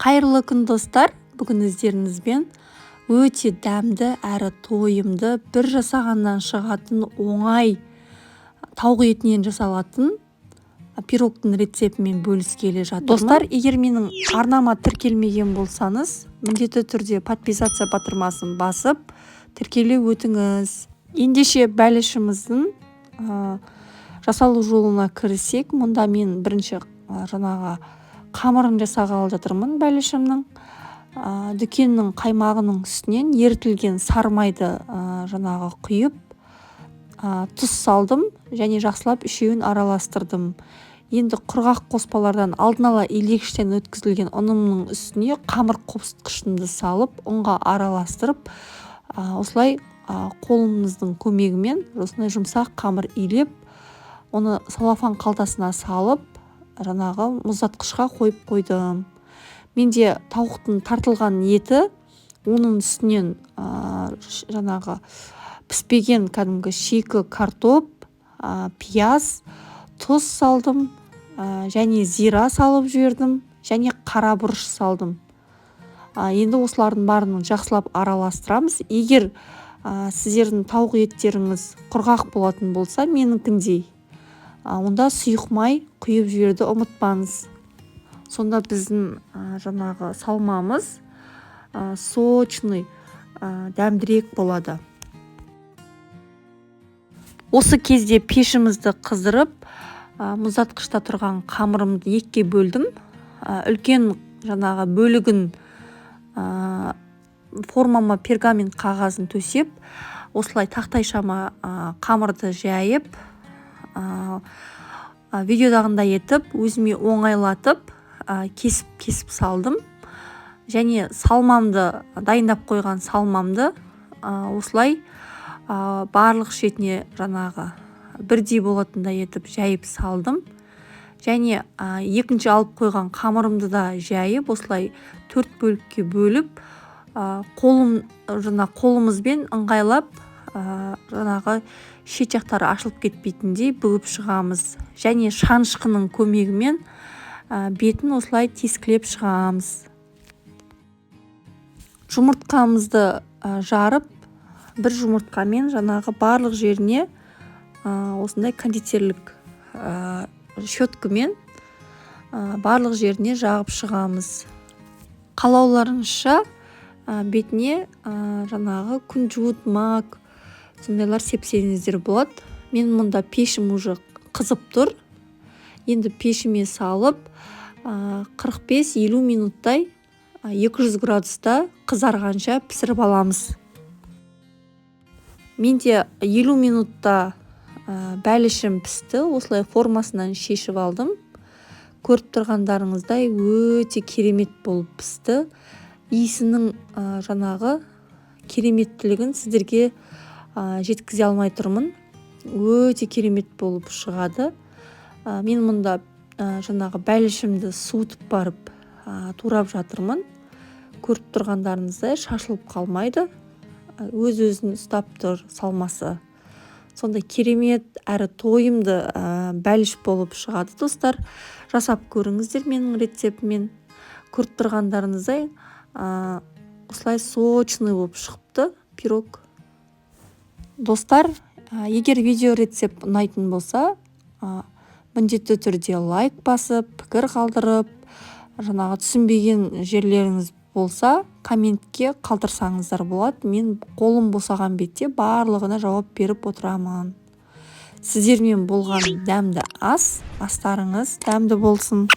Қайырлы күн, достар! Бүгін өздеріңізбен өте дәмді әрі тойымды, бір жасағаннан шығатын, оңай, тауық етінен жасалатын пирогтың рецептімен бөліскелі жатырмын. Достар, егер менің арнама тіркелмеген болсаңыз, міндетті түрде «Подписаться» батырмасын басып, тіркеле өтіңіз. Ендеше, бәлішіміздің жасалу жолына кірісек. Мұнда мен бірінші жаңағы қамырын жасағалы жатырмын бәлішімнің. Дүкеннің қаймағының үстінен ерітілген сары майды жаңағы құйып, тұз салдым және жақсылап үшеуін араластырдым. Енді құрғақ қоспалардан алдын ала илегіштен өткізілген ұнымның үстіне қамыр қопсытқышымды салып, ұнға араластырып, осылай қолымыздың көмегімен осындай жұмсақ қамыр илеп, оны целлофан қалтасына салып, жаңағы мұздатқышқа қойып қойдым. Менде тауықтың тартылған еті, оның үстінен жаңағы піспеген кәдімгі шикі картоп, пияз, тұз салдым және зира салып жібердім және қара бұрыш салдым. Енді осылардың бәрін жақсылап араластырамыз. Егер сіздердің тауық еттеріңіз құрғақ болатын болса, менікіндей, онда сұйық май құйып жіберуді ұмытпаңыз. Сонда біздің жаңағы салмамыз сочный, дәмдірек болады. Осы кезде пешімізді қыздырып, мұздатқышта тұрған қамырымды екіге бөлдім. Үлкен жаңағы бөлігін формама пергамент қағазын төсеп, осылай тақтайшама қамырды жайып, видеодағындай етіп, өзіме оңайлатып, кесіп кесіп салдым және салмамды, дайындап қойған салмамды осылай барлық шетіне жаңағы бірдей болатындай етіп жайып салдым және екінші алып қойған қамырымды да жайып, осылай төрт бөлікке бөліп, қолым жаңа қолымызбен ыңғайлап, жаңағы шет жақтары ашылып кетпейтіндей бүгіп шығамыз және шанышқының көмегімен бетін осылай тескілеп шығамыз. Жұмыртқамызды жарып, бір жұмыртқамен жаңағы барлық жеріне осындай кондитерлік щеткамен барлық жеріне жағып шығамыз. Қалауларыңызша бетіне жаңағы күнжіт, мак, сондайлар сепсеңіздер болады. Мен мұнда пешім уже қызып тұр. Енді пешіме салып, 45-50 минуттай 200 градуста қызарғанша пісіріп аламыз. Менде 50 минутта бәлішім пісті. Осылай формасынан шешіп алдым. Көріп тұрғандарыңыздай, өте керемет болып пісті. Иісінің жаңағы кереметтілігін сіздерге жеткізе алмай тұрмын. Өте керемет болып шығады. Мен мұнда жаңағы бәлішімді суытып барып, турап жатырмын. Көріп тұрғандарыңыздай, шашылып қалмайды, өз өзін ұстап тұр салмасы. Сондай керемет әрі тойымды бәліш болып шығады. Достар, жасап көріңіздер менің рецептіммен. Көріп тұрғандарыңыздай, осылай сочный болып шығыпты пирог. Достар, егер видео рецепт ұнайтын болса, міндетті түрде лайк басып, пікір қалдырып, жаңағы түсінбеген жерлеріңіз болса, комментке қалдырсаңыздар болады. Мен қолым босаған бетте барлығына жауап беріп отырамын. Сіздермен болған Дәмді ас. Астарыңыз дәмді болсын!